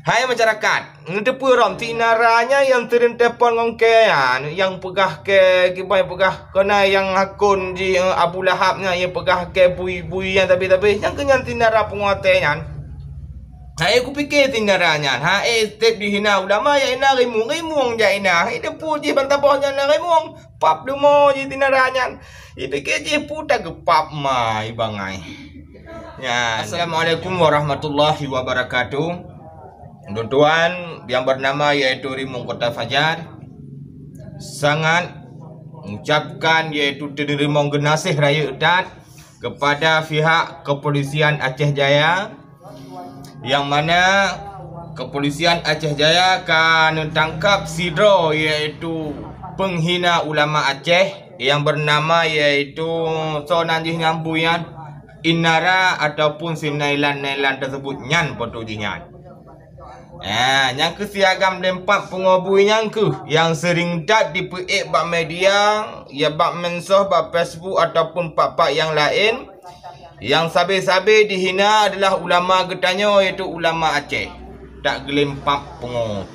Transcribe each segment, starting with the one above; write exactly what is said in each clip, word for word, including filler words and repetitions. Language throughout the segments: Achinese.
Hai masyarakat, neuteupeue rom si Inara nyan nyang sering telepon ngon kèe nyan, nyang peugah kèe kiban peugah keunan nyang akun jih, eh, Abu Lahab nyan, nyang peugah kèe bui-bui nyang sabe-sabe, nyang keuh nyan si Inara peunguasa nyan. Hai kupike si Inara nyan, hai setiap dihina ulama, jak inan rimueng-rimueng jak inan. Hai neuteupeue jih ban saboh nyan na rimueng. Pap leumo jih si Inara nyan. Ipike jih peue tageupap ma i bangai. Nyan. Assalamualaikum warahmatullahi wabarakatuh. Tuan-tuan yang bernama yaitu Rimueng Kota Fajar sangat mengucapkan yaitu teurimong geunaséh rayeuk that kepada pihak Kepolisian Aceh Jaya, yang mana Kepolisian Aceh Jaya ka neutangkap sidroe, yaitu penghina ulama Aceh yang bernama, yaitu soe nan jih nyan bui nyan, Inara ataupun si Nailan-Nailan tersebut nyan, foto jih nyan. Ha, nyang keuh si agam limpat pungo bui nyang keuh, nyang sering that dipeuék bak media, ya bak medsos, bak Facebook ataupun pat-pat nyang laén. Nyang sabe-sabe dihina adalah ulama geutanyoe, yaitu ulama Aceh. Tak geulimpat pungo.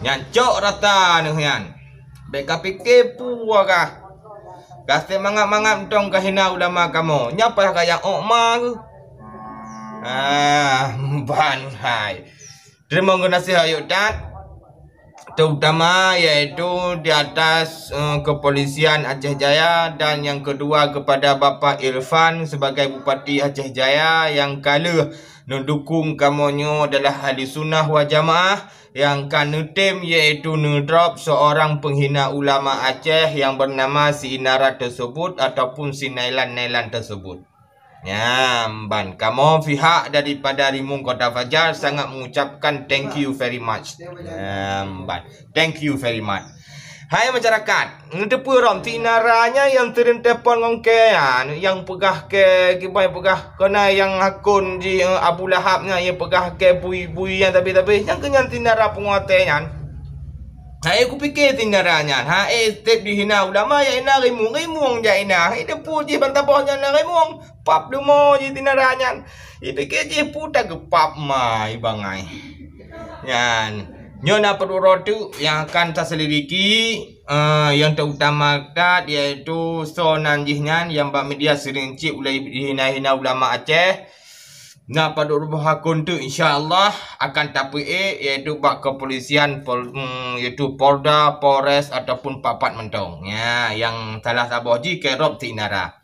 Nyan cok rata neuh nyan. Bèk kapike peue kah. Gaséh mangat-mangat mantong kahina ulama kamoe. Nyan payah gaya ôk ma keuh. Ah, ban hai. Teurimong geunaséh rayeuk that, terutama yaitu di atas, eh, Kepolisian Aceh Jaya, dan yang kedua kepada Bapak Irfan sebagai Bupati Aceh Jaya yang ka lheueh neudukung kamoe nyoe adalah Ahli Sunnah wal Jamaah yang ka neutem yaitu neudrop seorang penghina ulama Aceh yang bernama si Inara tersebut ataupun si Nailan-Nailan tersebut. Nyan ban kamoe pihak daripada Rimueng Kota Fajar sangat mengucapkan thank you very much. Nyan ban thank you very much. Hai masyarakat, neuteupeue rom si Inara nyan nyang sering telepon ngon kèe nyan, nyang peugah kèe kiban peugah keunan nyang akun jih, eh, Abu Lahab nyan, nyang peugah kèe bui-bui nyang sabe-sabe, nyang keuh nyan si Inara peunguasa nyan. Hai kupike si Inara nyan, hai setiap dihina ulama, jak inan rimueng-rimueng jak inan. Hai neuteupeue jih ban saboh nyan na rimueng. Pap leumo jih si Inara nyan. Ipike jih peue tageupap ma i bangai. Nyan. Nyoe na padub droe teuk nyang akan taselidiki, eh, nyang terutama that yaitu soe nan jih nyan nyang bak media sering cit ulèe dihina-hina ulama Aceh. Na padub reuboh akun teuk insya Allah akan tapeuék yaitu bak kepolisian Pol-, mm, yaitu Polda, Polres ataupun pat-pat mantong. Nya, nyang salah saboh jih keurop si Inara.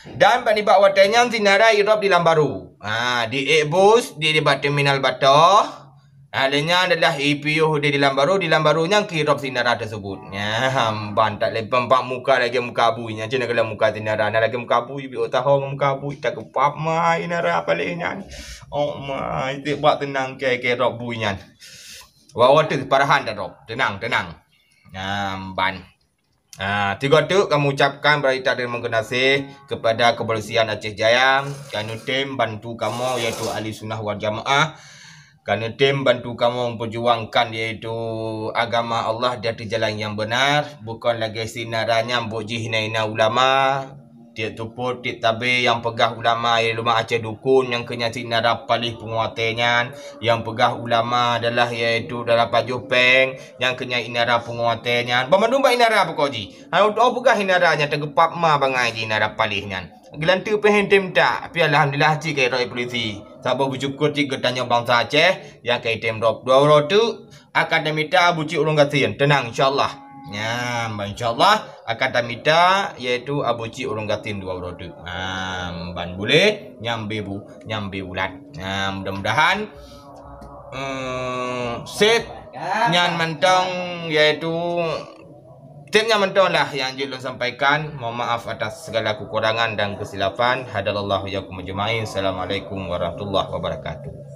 Dan bak nibak watèe nyan si Inara irop di Lambaru. Ha, di Ekbus, di, di bak terminal Batoh. Ha, lheueh nyan adalah ipiôh di, di Lambaru, di Lambaru nyan keurop si Inara tersebut. Nya, ban tak lempang bak muka lagèe muka bui. Nyan cit na geulam muka si Inara, na lagèe muka bui, biôh taho ngon muka bui, tageupap ma Inara paléh nyan. Oh ma, iték bak teunang kèe, keurop bui nyan. Wawa teuk parahan dah drop. Tenang, tenang. Nya, ban. Ah, tiga teuk kamoe ucapkan beurita teurimong geunaséh kepada Kepolisian Aceh Jaya, ka neutem bantu kamoe, yaitu Ahli Sunnah wal Jamaah, ka neutem bantu kamoe memperjuangkan, yaitu agama Allah di ateueh jalan nyang beunar, bukon lagèe si Inara nyan buet jih hina-hina ulama, tiep tupot, tiep tabé nyang peugah ulama, yaitu ulama Aceh dukun, nyang keu nyan si Inara paléh peunguasa nyan, nyang peugah ulama adalah, yaitu dalam pajoh péng, nyang keu nyan Inara peunguasa nyan. Banmandum bak Inara pokok jih. Hana teupeugah Inara nyan tageupap ma bangai jih Inara paléh nyan. Geulanteuk pih item tak, tapi alhamdulillah cit ka irop polisi. Saboh beusyukur cit geutanyoe bansa Aceh nyang ka item drop dua uroe teuk akan tamita Abu Cik Ureueng Gasien. Tenang, insya Allah. Nyan, ban insya Allah akan tamita, yaitu Abu Cik Ureueng Gasien dua uroe teuk. Nyan, ban bulèh, nyan beu bu-, nyan beu bulat. Nyan, mudah-mudahan, eh, sip nyan mantong, yaitu sip nyan mantong lah nyang jeuet lôn sampaikan. Mohon maaf atas segala kekurangan dan kesilapan. Hadanallahu wa iyyakum ajmain. Assalamualaikum warahmatullahi wabarakatuh.